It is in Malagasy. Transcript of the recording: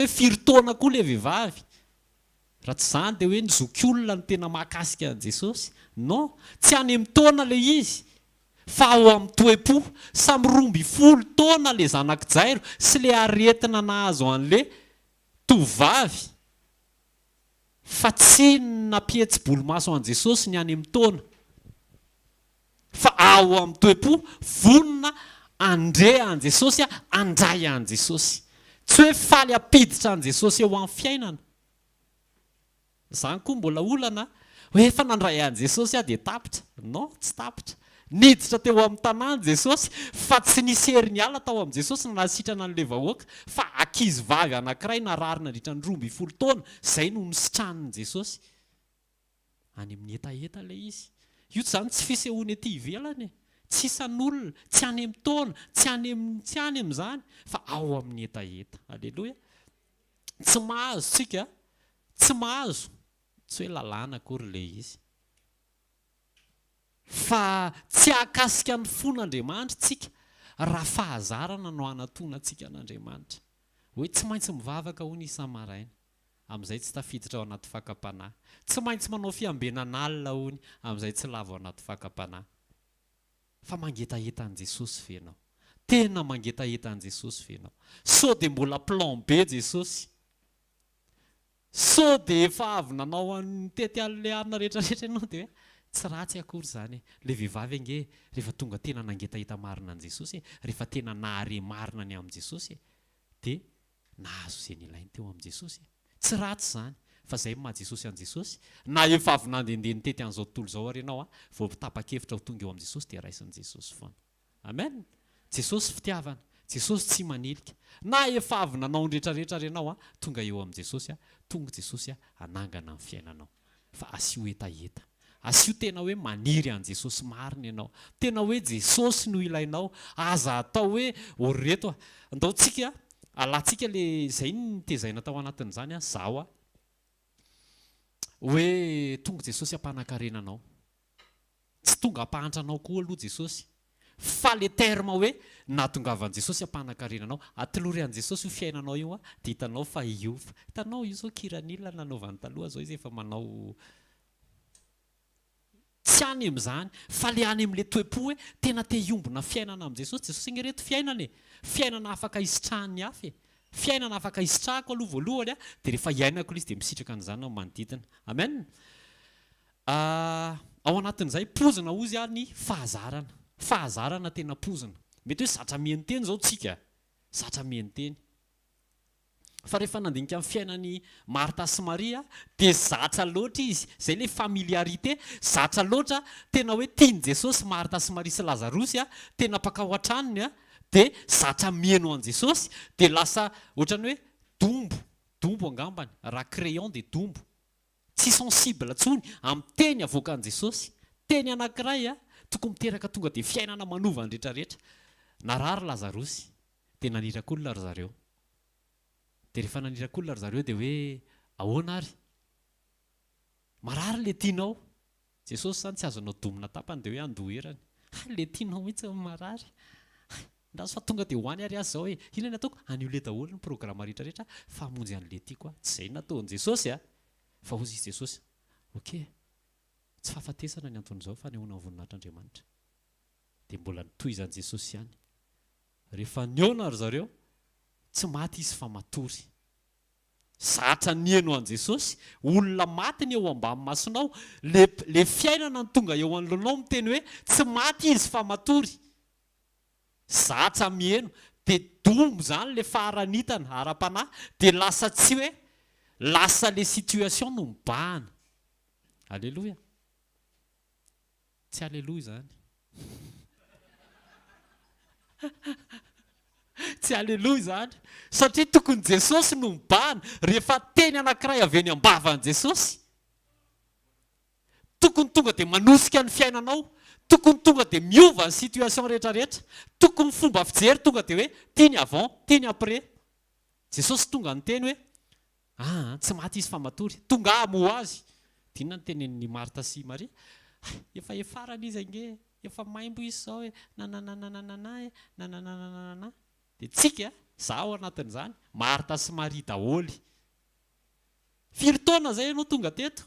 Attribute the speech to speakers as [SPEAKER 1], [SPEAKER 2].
[SPEAKER 1] hoe firy taona koa ilay vehivavy. Raha tsy izany dia hoe ny zokiolona no tena mahakasika an'i Jesosy. Non, tsy any amin'ny taona ilay izy fa ao amin'ny toe-po. Samy 12 taona ilay zanak'i Jairo sy ilay aretina nahazo an'ilay tovovavy. Fa tsy nampihetsi-bolomaso an'i Jesosy ny any amin'ny taona. Fa ao amin'ny toe-po, vonona handre an'i Jesosy, handray an'i Jesosy. Tsy hoe faly hampiditra an'i Jesosy eo amin'ny fiainana. Izany koa mbola olana, hoe efa nandray an'i Jesosy aho dia tapitra. Non, tsy tapitra. Niditra teo amin'ny tanàna Jesosy, fa tsy nisy hery niala tao amin'i Jesosy nanasitrana an'ilay vahoaka, fa ankizivavy anankiray narary nandritra ny 12 taona, izay no nositranin'i Jesosy. Any amin'ny hetaheta ilay izy. Io izany tsy fisehoana ety ivelany e. Tsy isan'olona, tsy any amin'ny taona, tsy any amin'ny, tsy any amin'izany, fa ao amin'ny hetaheta. Aleloia. Tsy mahazo tsika, tsy mahazo, tsy hoe lalàna akory ilay izy. Fa tsy hahakasika ny fon'Andriamanitra tsika raha fahazarana no hanatonantsika an'Andriamanitra. Hoe tsy maintsy mivavaka hono isa-maraina. amin'izay tsy tafiditra ao anaty fakam-panahy. Tsy maintsy manao fiambenana alina hono, amin'izay tsy lavo ao anaty fakam-panahy. Fa mangetaheta an'i Jesosy ve ianao? Tena mangetaheta an'i Jesosy ve ianao? Sao dia mbola plan B Jesosy? Sao dia efa avy nanao an'ny nitety an'ilay anona rehetrarehetra ianao dia hoe tsy ratsy akory izany e. Ilay vehivavy ange rehefa tonga tena nangetaheta marina an'i Jesosy e, rehefa tena nahare marina ny amin'i Jesosy e, dia nahazo izay nilainy teo amin'i Jesosy e! Tsy ratsy izany, fa izay no maha Jesosy an'i Jesosy, na efa avy nandehandeha nitety an'izao tontolo izao ary ianao an, vao tapa-kevitra ho tonga eo amin'i Jesosy dia raisin'i Jesosy foana. Amen! Jesosy fitiavana, Jesosy tsy manilika. Na efa avy nanao ny rehetrarehetra ary ianao an, tonga eo amin'i Jesosy an, tonga Jesosy an, hanangana ny fiainanao. Fa asio hetaheta. Asio tena hoe maniry an'i Jesosy marina ianao. Tena hoe Jesosy no ilainao. Aza atao hoe ô ry reto a. Andao tsika alantsika le izay nitezaina tao anatin'izany an, zaho a. Hoe tonga Jesosy hampanankarena anao. Tsy tonga hampahantra anao koa aloha Jesosy. Fa le terme hoe nahatongavan'i Jesosy hampanakarena anao, atolory an'i Jesosy io fiainanao io an, dia hitanao fa hiova. Hitanao io zao kiranil nanaovany taloha zao izy efa manao tsy any amin'izany fa le any amin'le toe-po hoe tena te hiombona fiainana amin'i Jesosy, Jesosy ange reto fiainana e, fiainana afaka hisitrahan'ny hafa e, fiainana afaka hisitrahako aloha voalohany an, dia rehefa iainako ilay izy dia misitraka an'izany aho manodidina. Amen. Ao anatin'izay, pozina hozy aho ny fahazarana. Fahazarana tena pozina. Mety hoe zatra mihaino teny izao tsika, zatra mihaino teny. Fa rehefa nandinika ny fiainan'i Marta sy Maria dia zatra loatra izy. Izay ilay familiarité, zatra loatra, tena hoe tian'i Jesosy Marta sy Maria sy Lazarosy, tena mpankao an-tranony, dia zatra mihaino an'i Jesosy, dia lasa ohatran'ny hoe dombo, dombo angambany, raha crayon dia dombo. Tsy sensible tsony amin'ny teny avoakan'i Jesosy. Teny anankiray tokony miteraka tonga dia fiainana manova ny retraretra. Narary Lazarosy dia naniraka olona ry zareo. Dia rehefa naniraka olona ry zareo dia hoe ahoana ary? Marary ilay tianao. Jesosy izany tsy azonao domina tapany dia hoe andoha erany. Hay ilay tianao mihitsy no marary. Hay, andraso fa tonga dia ho any ary aho izao e. Inona ny ataoko? Annuler daholo ny programa rehetra rehetra fa hamonjy an'ilay tiako aho. Tsy izay no nataon'i Jesosy a! Fa hozy izy Jesosy, Ok, tsy fahafatesana ny anton'izao fa hanehoana ny voninahitr'Andriamanitra. Dia mbola notohizan'i Jesosy ihany. Rehefa nihaona ry zareo, tsy maty izy fa matory. Zatra niheno an'i Jesosy, olona maty ny eo ambany masonao, le le fiainana no tonga eo anoloanao miteny hoe tsy maty izy fa matory. Zatra miheno, de domo zany le faharanitana ara-panahy, de lasa tsy hoe lasa le situation no mibahana. Aleloia. Tsy aleloia izany. Tsy aleloia izany. Satria tokony Jesosy no mibahana rehefa teny anankiray avy eny am-bavan'i Jesosy. Tokony tonga dia manosika ny fiainanao. Tokony tonga dia miova ny situation rehetra rehetra. Tokony fomba fijery tonga dia hoe ty ny avant, ty ny après. Jesosy tonga niteny hoe Aa, tsy maty izy fa matory. Tonga hamoha azy. Dia inona no tenenin'i Marta sy i Maria? Hay, efa hefarana izy ange e! Efa maimbo izy izao e! Nananananana e! Nananananana. Dia tsika, Za ao anatin'izany. Marta sy Maria daholo. Firy taona zay ianao tonga teto?